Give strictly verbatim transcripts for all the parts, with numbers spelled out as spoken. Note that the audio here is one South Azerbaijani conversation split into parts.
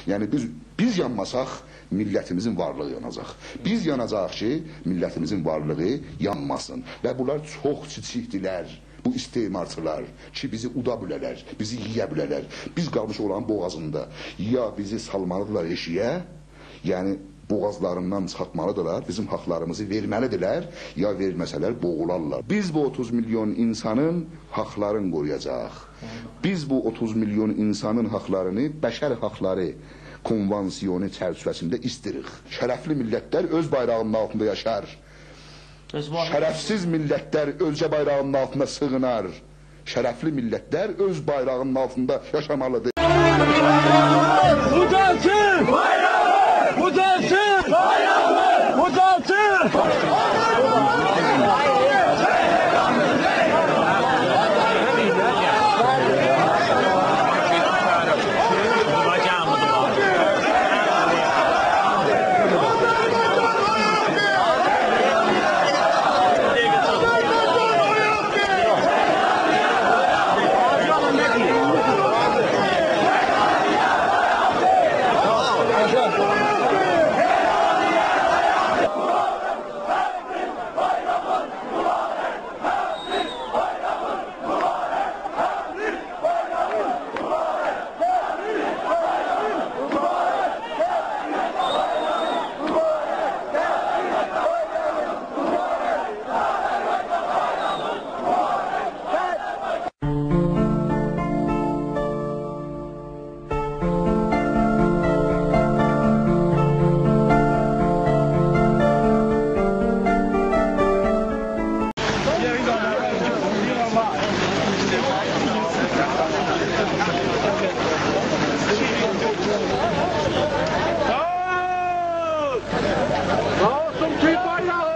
یعنی بیز، بیز یانماساق، میللتیمیزین وارلیغی یاناجاق. بیز یاناجاغیق کی، میللتیمیزین وارلیغی یانماسین. و بونلار چوخ کیچیکدیلر، بو استعمارچیلار کی، بیزی اودا بیله‌لر، بیزی یئیه بیله‌لر. بیز قالمیشیق اولارین بوغازیندا. یا بیزی سالمالیدیرلار ائشیگه، یعنی بوغازلاریندان چیخارتمالیدیرلار، بیزیم حاقلاریمیزی وئرمه‌لیدیرلر، یا وئرمه‌سه‌لر بوغولارلار. بیز بو اوتوز میلیون اینسانین حاقلارینی قورویاجاغیق. بیز بو اوتوز میلیون اینسانین حاقلارینی بشر حاقلاری کونوانسیونو چرچیوه‌سینده ایستیریک. شرفلی میللتلر اؤز بایراغینین آلتیندا یاشار. اؤز بایراغی- شرفسیز میللتلر اؤزگه بایراغینین آلتیندا سیغینار. شرفلی میللتلر اؤز بایراغینین آلتیندا یاشامالیدیر. بو دانسین! بو دانسین! بو دانسین! ساغ اولسون تورک بایراغی!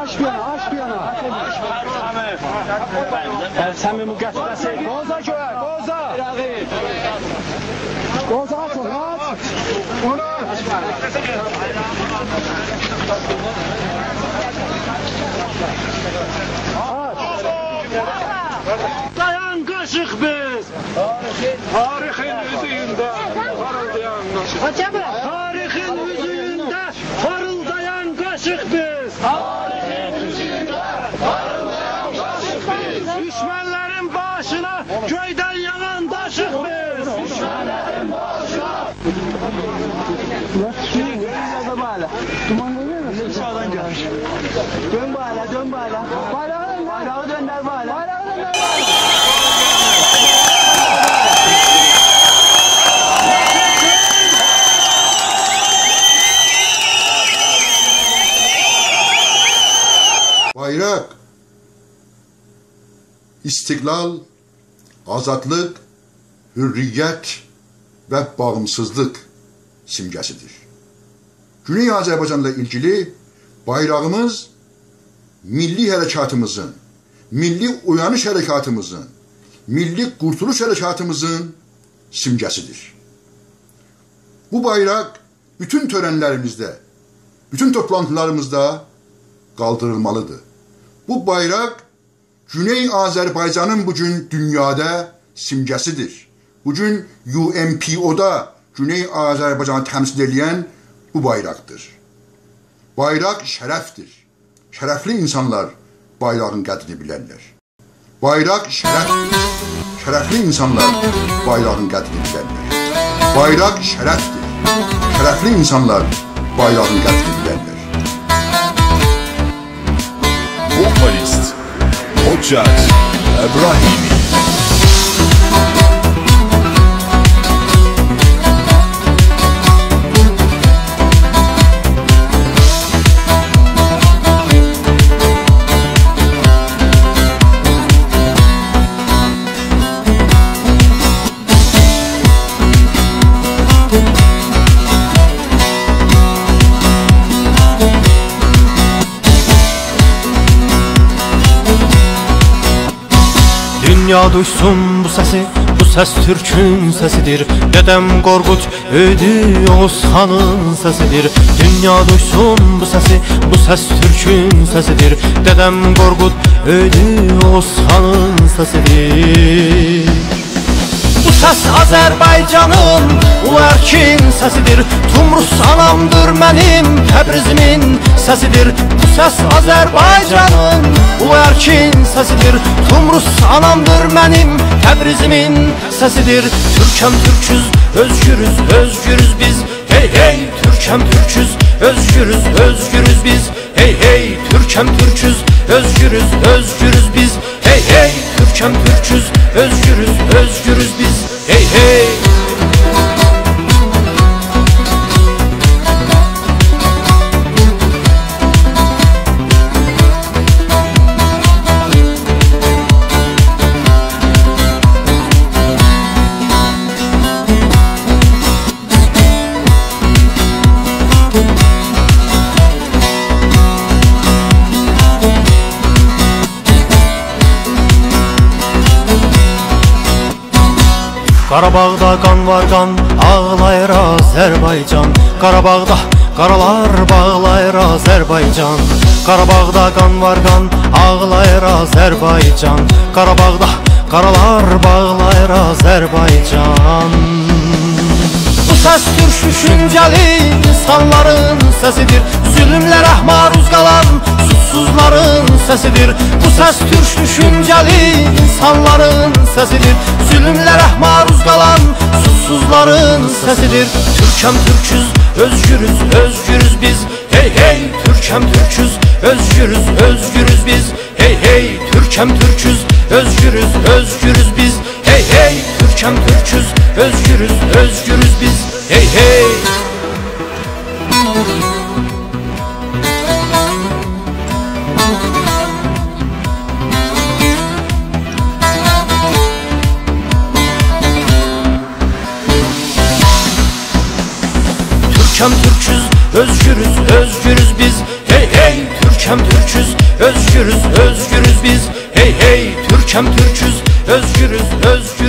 آچ بیر یانا، آچ بیر یانا. سن بیر مقدس. قوزا گؤیه، قوزا. قوزا آچ اونو، آچ. اونو آچ. آچ. دایان قاشیق بیز. تاریخین اوزویونده پاریلدایان قاشیق. تاریخین اوزویونده پاریلدایان قاشیق بیز. دوشمنلرین باشینا گؤیدن یاغان داشیق بیز. دومان گؤرمور موسون؟ دؤن بایراغا، دؤن بایراغا. بایراغی دؤندر. بایراغی دؤندر بایراغا. بایراغی دؤندر بایراغا. بایراق استقلال، آزادلیق، حریت و باغیمسیزلیق سیمگه‌سیدیر. گونئی آذربایجانلا ایلگیلی بایراغیمیز میللی حرکاتیمیزین، میللی اویانیش حرکاتیمیزین، میللی قورتولوش حرکاتیمیزین سیمگه‌سیدیر. بو بایراق بوتون تؤرنلریمیزده، بوتون توپلانتیلاریمیزدا قالدیریلمالیدیر. بو بایراق گونئی آذربایجانین بو گون دونیادا سیمگه‌سیدیر. بو گون یو ان پی اودا گونئی آذربایجانی تمثیل ائله‌ین بو بایراقدیر. بایراق شرفدیر. شرفلی اینسانلار بایراغین قدرینی بیلرلر. بایراق شرفدیر. شرفلی اینسانلار بایراغین قدرینی بیلرلر. بایراق شرفدیر. شرفلی اینسانلار بایراغین قدرینی بیلرلر. ووکالیست حجت ابراهیمی. دونیا دویسون بو سسی، بو سس تورکون سسیدیر، دده‌م قورقود اؤیدو، اوغوز خانین سسیدیر. دونیا دویسون بو سسی، بو سس تورکون سسیدیر. دده‌م قورقود اؤیدو، اوغوز خانین سسیدیر. بو سس آذربایجانین اولو ارکین سسیدیر. تومروس آنامدیر منیم، تبریزیمین سسیدیر. بو سس آذربایجانین اولو ارکین سسیدیر. تومروس آنامدیر منیم، تبریزیمین سسیدیر. تورکم تورکوز، اؤزگوروز، اؤزگوروز بیز. هئی، هئی، تورکم تورکوز، اؤزگوروز، اؤزگوروز بیز. هئی، هئی، تورکم تورکوز، اؤزگوروز، اؤزگوروز بیز. هئی، هئی، تورکم تورکوز، اؤزگوروز، اؤزگوروز بیز. هئی، هئی. قاراباغدا قان وار، قان، آغلاییر آذربایجان. قاراباغدا قارالار باغلاییر آذربایجان. قاراباغدا قان وار، قان، آغلاییر آذربایجان. قاراباغدا قارالار باغلاییر آذربایجان. بو سس تورک دوشونجه‌لی اینسانلارین سسیدیر. ظولوملره معروض قالان سوسسوزلارین سسیدیر. بو سس تورک دوشونجه‌لی اینسانلارین سسیدیر. ظولوملره معروض قالان سوسسوزلارین سسیدیر. تورکم تورکوز، اؤزگوروز، اؤزگوروز بیز. هئی، هئی، تورکم تورکوز، اؤزگوروز، اؤزگوروز بیز. هئی، هئی، تورکم تورکوز، اؤزگوروز، اؤزگوروز بیز. هئی، هئی، تورکم تورکوز، اؤزگوروز، اؤزگوروز بیز. هئی، هئی. تورکم تورکوز، اؤزگوروز، اؤزگوروز بیز. هئی، هئی، تورکم تورکوز، اؤزگوروز، اؤزگوروز بیز. هئی، هئی، تورکم تورکوز، اؤزگوروز، اؤزگوروز